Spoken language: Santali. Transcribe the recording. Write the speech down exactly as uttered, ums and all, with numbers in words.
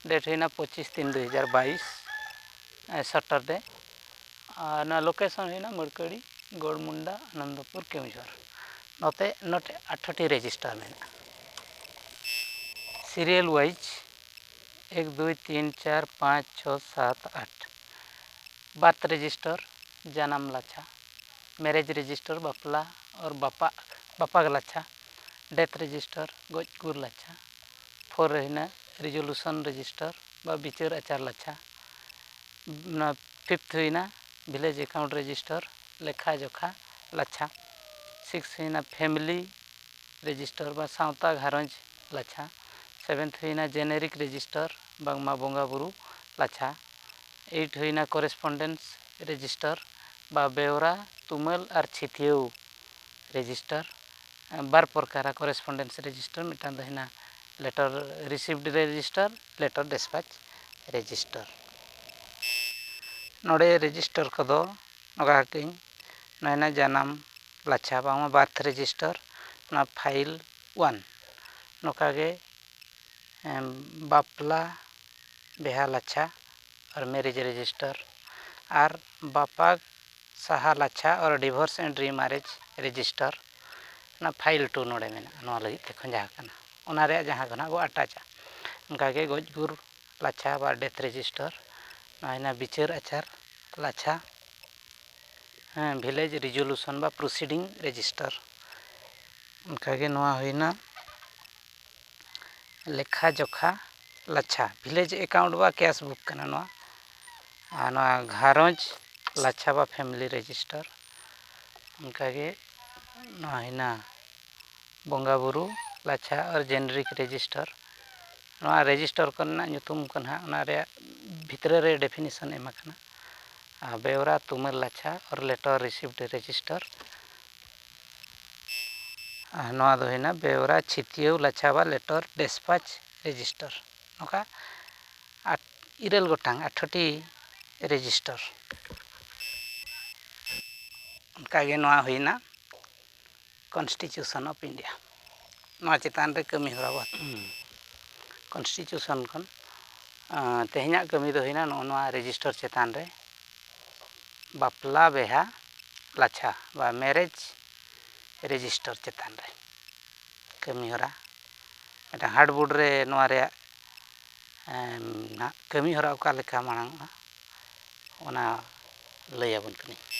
Date ᱦᱩᱭᱱᱟ ᱯᱚᱸᱪᱤᱥ ᱛᱤᱱ ᱫᱩ ᱦᱟᱡᱟᱨ ᱵᱟᱭᱤᱥ, ᱮ, Saturday᱾ ᱟᱨ ᱱᱚᱣᱟ location ᱦᱩᱭᱱᱟ ᱢᱟᱹᱲᱠᱟᱹᱲᱤ, ᱜᱚᱲᱢᱩᱱᱰᱟ, ᱟᱱᱚᱱᱫᱚᱯᱩᱨ, ᱠᱮᱣᱚᱱᱡᱷᱚᱨ᱾ ᱱᱚᱛᱮ ᱱᱚᱛᱮ ᱟᱴᱷᱨᱚᱴᱤ register ᱢᱮᱱᱟᱜᱼᱟ᱾ Serial wise ᱮᱠ, ᱫᱩᱭ, ᱛᱤᱱ, ᱪᱟᱨ, ᱯᱟᱸᱪ, ᱪᱷᱚ, ᱥᱟᱛ, ᱟᱴ᱾ Birth register, ᱡᱟᱱᱟᱢ ᱞᱟᱪᱷᱟ᱾ Marriage register, ᱵᱟᱯᱞᱟ ᱚᱨ ᱵᱟᱯᱟᱜ, ᱵᱟᱯᱟᱜ ᱞᱟᱪᱷᱟ᱾ Death register, ᱜᱚᱡ ᱜᱩᱨ ᱞᱟᱪᱷᱟ᱾ Four ᱨᱮ ᱦᱩᱭᱱᱟ resolution register ᱵᱟ ᱵᱤᱪᱟᱹᱨ ᱟᱪᱟᱨ ᱞᱟᱪᱷᱟ᱾ ᱚᱱᱟ fifth ᱦᱩᱭᱱᱟ village account register, ᱞᱮᱠᱷᱟ ᱡᱚᱠᱷᱟ ᱞᱟᱪᱷᱟ᱾ Six ᱦᱩᱭᱱᱟ family register ᱵᱟ ᱥᱟᱶᱛᱟ ᱜᱷᱟᱨᱚᱸᱡᱽ ᱞᱟᱪᱷᱟ᱾ Seventh ᱦᱩᱭᱱᱟ generic register, ᱵᱟᱝᱢᱟ ᱵᱚᱸᱜᱟ ᱵᱩᱨᱩ ᱞᱟᱪᱷᱟ᱾ Eight ᱦᱩᱭᱱᱟ correspondence register ᱵᱟ ᱵᱮᱣᱨᱟ ᱛᱩᱢᱟᱹᱞ ᱟᱨ ᱪᱷᱤᱛᱭᱟᱹᱣ register᱾ ᱵᱟᱨ ᱯᱨᱚᱠᱟᱨᱟ correspondence register, ᱢᱤᱫᱴᱟᱝ ᱫᱚ ᱦᱩᱭᱱᱟ letter received register, letter despatch register᱾ ᱱᱚᱰᱮ register ᱠᱚᱫᱚ ᱱᱚᱝᱠᱟ ᱠᱟᱹᱧ, ᱱᱚᱣᱟ ᱦᱩᱭᱱᱟ ᱡᱟᱱᱟᱢ ᱞᱟᱪᱷᱟ, ᱵᱟᱝᱢᱟ birth register, ᱱᱚᱣᱟ file one᱾ ᱱᱚᱝᱠᱟ ᱜᱮ, ᱮᱢ, ᱵᱟᱯᱞᱟ ᱵᱤᱦᱟ ᱞᱟᱪᱷᱟ ᱟᱨ marriage register, ᱟᱨ ᱵᱟᱯᱟᱜ ᱥᱟᱦᱟ ᱞᱟᱪᱷᱟ ᱟᱨ divorce and remarriage register, ᱚᱱᱟ file two ᱱᱚᱰᱮ ᱢᱮᱱᱟᱜᱼᱟ, ᱱᱚᱣᱟ ᱞᱟᱹᱜᱤᱫ ᱛᱮ ᱠᱷᱚᱸᱡᱟ ᱟᱠᱟᱱᱟ, ᱚᱱᱟ ᱨᱮᱭᱟᱜ ᱡᱟᱦᱟᱸ ᱠᱷᱚᱱᱟᱜ ᱵᱚ ᱟᱴᱟᱪᱟ᱾ ᱚᱱᱠᱟᱜᱮ ᱜᱚᱡ ᱜᱩᱨ ᱞᱟᱪᱷᱟ ᱵᱟ death register, ᱱᱚᱣᱟ ᱦᱩᱭᱱᱟ ᱵᱤᱪᱟᱹᱨ ᱟᱪᱟᱨ ᱞᱟᱪᱷᱟ, ᱦᱮᱸ, village resolution ᱵᱟ proceeding register᱾ ᱚᱱᱠᱟᱜᱮ ᱱᱚᱣᱟ ᱦᱩᱭᱱᱟ ᱞᱮᱠᱷᱟ ᱡᱚᱠᱷᱟ ᱞᱟᱪᱷᱟ, village account ᱵᱟ cash book ᱠᱟᱱᱟ ᱱᱚᱣᱟ᱾ ᱟᱨ ᱱᱚᱣᱟ ᱜᱷᱟᱨᱚᱸᱡᱽ ᱞᱟᱪᱷᱟ ᱵᱟ family register᱾ ᱚᱱᱠᱟᱜᱮ ᱱᱚᱣᱟ ᱦᱩᱭᱱᱟ ᱵᱚᱸᱜᱟ ᱵᱩᱨᱩ ᱞᱟᱪᱷᱟ ᱟᱨ generic register᱾ ᱱᱚᱣᱟ register ᱠᱚᱨᱮᱱᱟᱜ ᱧᱩᱛᱩᱢ ᱠᱚ ᱱᱟᱦᱟᱜ ᱚᱱᱟ ᱨᱮᱭᱟᱜ ᱵᱷᱤᱛᱨᱤ ᱨᱮ definition ᱮᱢ ᱟᱠᱟᱱᱟ᱾ ᱟᱨ ᱵᱮᱣᱨᱟ ᱛᱩᱢᱟᱹᱞ ᱞᱟᱪᱷᱟ ᱟᱨ letter received register᱾ ᱟᱨ ᱱᱚᱣᱟ ᱫᱚ ᱦᱩᱭᱱᱟ ᱵᱮᱣᱨᱟ ᱪᱷᱤᱛᱭᱟᱹᱣ ᱞᱟᱪᱷᱟ ᱵᱟ letter despatch register᱾ ᱱᱚᱝᱠᱟ ᱟᱴ, ᱤᱨᱟᱹᱞ ᱜᱚᱴᱟᱝ, ᱟᱴᱷᱨᱚᱴᱤ register᱾ ᱚᱱᱠᱟᱜᱮ ᱱᱚᱣᱟ ᱦᱩᱭᱱᱟ Constitution of India᱾ ᱱᱚᱣᱟ ᱪᱮᱛᱟᱱ ᱨᱮ ᱠᱟᱹᱢᱤ ᱦᱚᱨᱟ ᱵᱚ, ᱦᱩᱸ, Constitution ᱠᱷᱚᱱ ᱟᱸ, ᱛᱮᱦᱮᱧᱟᱜ ᱠᱟᱹᱢᱤ ᱫᱚ ᱦᱩᱭᱱᱟ ᱱᱚᱜᱼᱚ ᱱᱚᱣᱟ register ᱪᱮᱛᱟᱱ ᱨᱮ, ᱵᱟᱯᱞᱟ ᱵᱤᱦᱟ ᱞᱟᱪᱷᱟ ᱵᱟ marriage register ᱪᱮᱛᱟᱱ ᱨᱮ ᱠᱟᱹᱢᱤ ᱦᱚᱨᱟ᱾ ᱢᱤᱫᱴᱟᱝ hardboard ᱨᱮ ᱱᱚᱣᱟ ᱨᱮᱭᱟᱜ, ᱮᱢ, ᱱᱟᱜ ᱠᱟᱹᱢᱤ ᱦᱚᱨᱟ ᱚᱠᱟ ᱞᱮᱠᱟ ᱢᱟᱲᱟᱝᱚᱜᱼᱟ, ᱚᱱᱟ ᱞᱟᱹᱭ ᱟᱵᱚᱱ ᱠᱟᱹᱱᱟᱹᱧ᱾